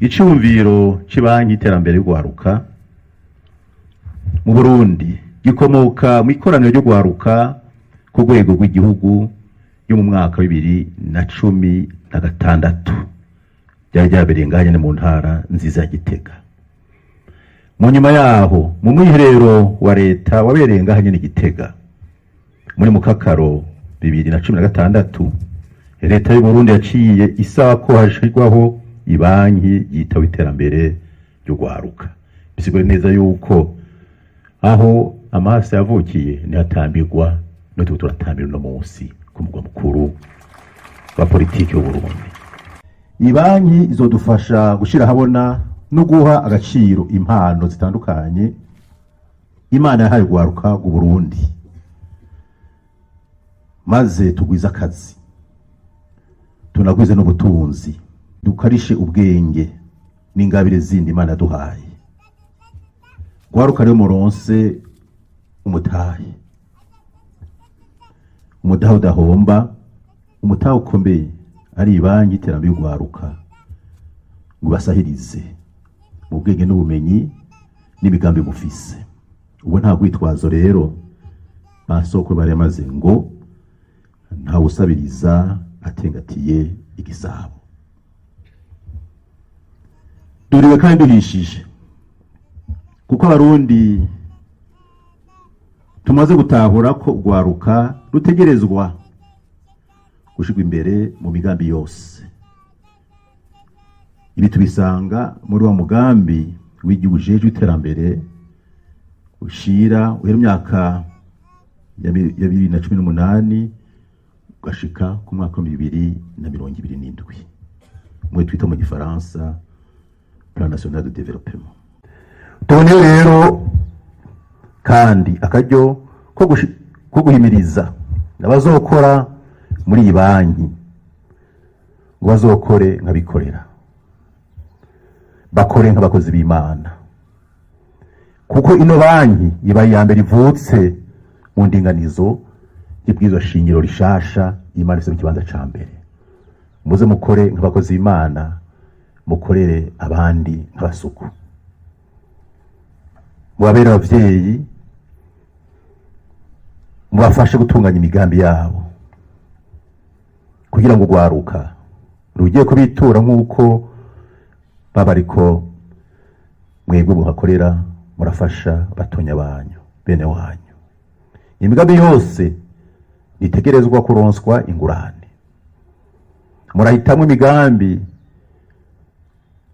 Iciyumviro c'ibanki y'iterambere y'urwaruka mu Burundi gikomoka mu ikoraniro ry'urwaruka ku rwego rw'igihugu yo mu mwaka wa 2016 ryari ryabereye ngaha nyene mu ntara nziza ya Gitega. Mu nyuma yaho, mu mwiherero wa leta wabereye ngaha nyene Gitega muri Mukakaro 2016, leta y'u Burundi yaciye isaba ko hashirwaho ibanki yitaho iterambere ry'urwaruka. Bisigura neza yuko aho amahasa yavukiye nihatambirwa, no turiko turatambira uno munsi ku mugwa mukuru wa politiki y'u Burundi. Iyi banki izodufasha gushira ahabona no guha agaciro impano zitandukanye Imana yahaye urwaruka rw'u Burundi, maze tugwize akazi, tunagwize n'ubutunzi, dukarishe ubwenge n'ingabire zindi Imana yaduhaye. Rwaruka rero, muronse umutahe, umudaha udahomba, umutahe ukomeye ari ibanki y'iterambere y'urwaruka, ngo basahirize mu bwenge n'ubumenyi n'imigambi mufise. Ubu nta rwitwazo rero. Basokuru bari yamaze ngo ntawusabiriza atengatiye igisabo. Duriwe kandi duhishije, kuko Abarundi tumaze gutahura ko urwaruka rutegerezwa gushirwa imbere mu migambi yose. Ibi tubisanga muri wa mugambi w'igihugu ujejwe iterambere ushira uhera imyaka ya 2018 ugashika ku mwaka wa 2027, mwe twita mu gifaransa Plan National de Développement. Tuboneyeho rero kandi akaryo ko guhimiriza abazokora muri iyi banki ngo bazokore nk'abikorera, bakore nk'abakozi b'Imana, kuko ino banki iba iya mbere ivutse mu ndinganizo y'ibwirizwa shingiro rishasha Imana ifise mu kibanza ca mbere. Muze mukore nk'abakozi b'Imana, mukorere abandi nk'abasuku, mubabere abavyeyi, mubafashe gutunganya imigambi yabo kugira ngo urwaruka rugiye kubitura nk'uko baba, ariko mwebwe muhakorera murafasha batonya banyu, bene wanyu. Imigambi yose nitegerezwa kuronswa ingurane. Murahitamwo imigambi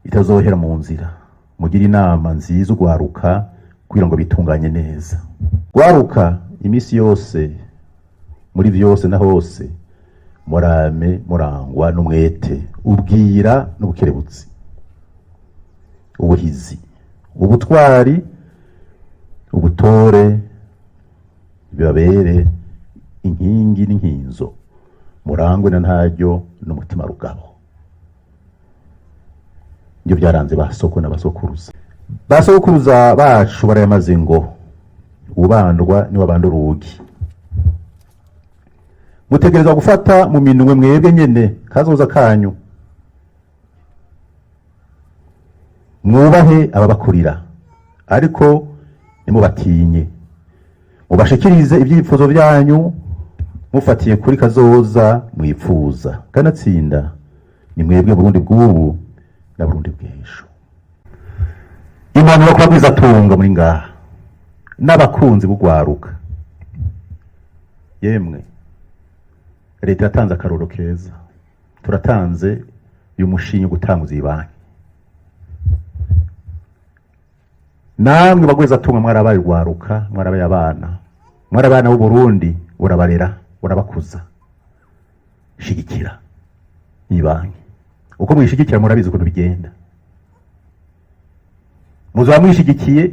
itazohera mu nzira, mugire inama nziza urwaruka kugira ngo bitunganye neza. Rwaruka, iminsi yose, muri vyose na hose, murame murangwa n'umwete, ubwira n'ubukerebutsi, ubuhizi, ubutwari, ubutore, bibabere inkingi n'inkinzo. Murangwe na ntaryo n'umutima rugabo. Nibyo byaranze ba soko n'abasokuruza. Ba sokuruza bacu barayamaze ngo ubandwa niwe abanda urugi. Mutegerezwa gufata mu minwe mwebwe nyene kazoza kanyu. Mwubahe ababakurira, ariko ntimubatinye. Mubashikirize ibyifuzo byanyu mufatiye kuri kazoza mwipfuza. Kanatsinda ni mwebwe Burundi bw'ubu na Burundi bw'ejo. Impanuro kubagwizatunga muri ngaha n'abakunzi b'urwaruka: yemwe, leta yatanze akaroro keza. Turatanze uyu mushinge gutanguza iyi banki. Namwe bagwizatunga, mwarabaye urwaruka, mwarabaye abana, mwarabaye abana b'u Burundi, urabarera, urabakuza. Shigikira iyi banki. Uko mwishigikira, murabizi ukuntu bigenda. Muzaba mwishigikiye,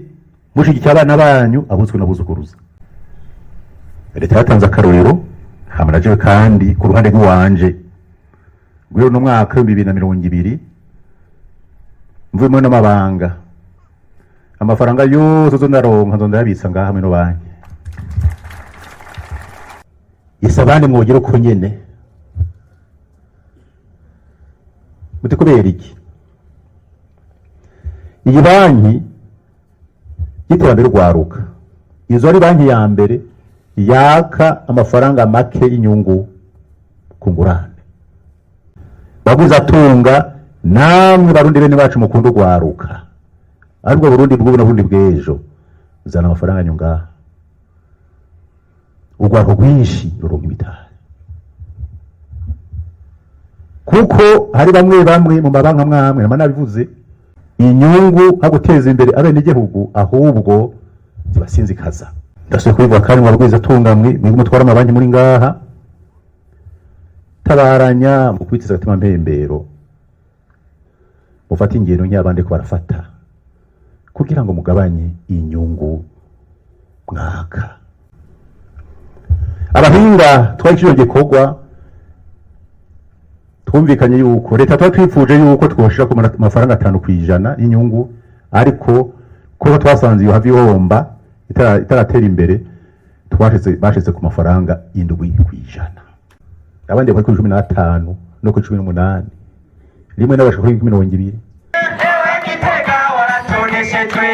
mushigikiye abana banyu, abuzwe n'abuzukuruza. Leta yatanze akarorero. Hama najewe kandi ku ruhande rw'iwanje, guhera uno mwaka w'2020 mvuyemo n'amabanga, amafaranga yose zo ndaronka nzo ndayabitsa ngaha hamwe no banki. Yese, abandi mwogera uko nyene. Muti kubera iki? Iyi banki y'iterambere rwaruka izo ari banki ya mbere yaka amafaranga make y'inyungu ku ngurane. Bagwizatunga namwe Barundi bene bacu mukunda urwaruka, aribwo Burundi bw'ubu n'ubundi bw'ejo, zana amafaranga yanyu ngaha, urwaruka rwinshi ruronka imitahe, kuko hari bamwe bamwe mu mabanki amwe amwe nama nabivuze, inyungu nka guteza imbere abenegihugu ahubwo zibasinzikaza. Ndasubiye kubivuga kandi, mwabwiza mwe mwebwe mutwara amabanki muri ngaha, tabaranya mu kwitiza agatima mpembero, mufate ingendo nk'abandi ko barafata kugira ngo mugabanye inyungu mwaka. Abahinga twari kino gikorwa twumvikanye yuko leta tuba twifuje yuko twoshira ku mafaranga 5% y'inyungu, ariko kuko twasanze iyo havi ihomba itaratera imbere, bashize ku mafaranga 7%, abandi bari kuri 15 no kuri 18, rimwe n'abashika kuri 20. Ewe Gitega waratoneshejwe.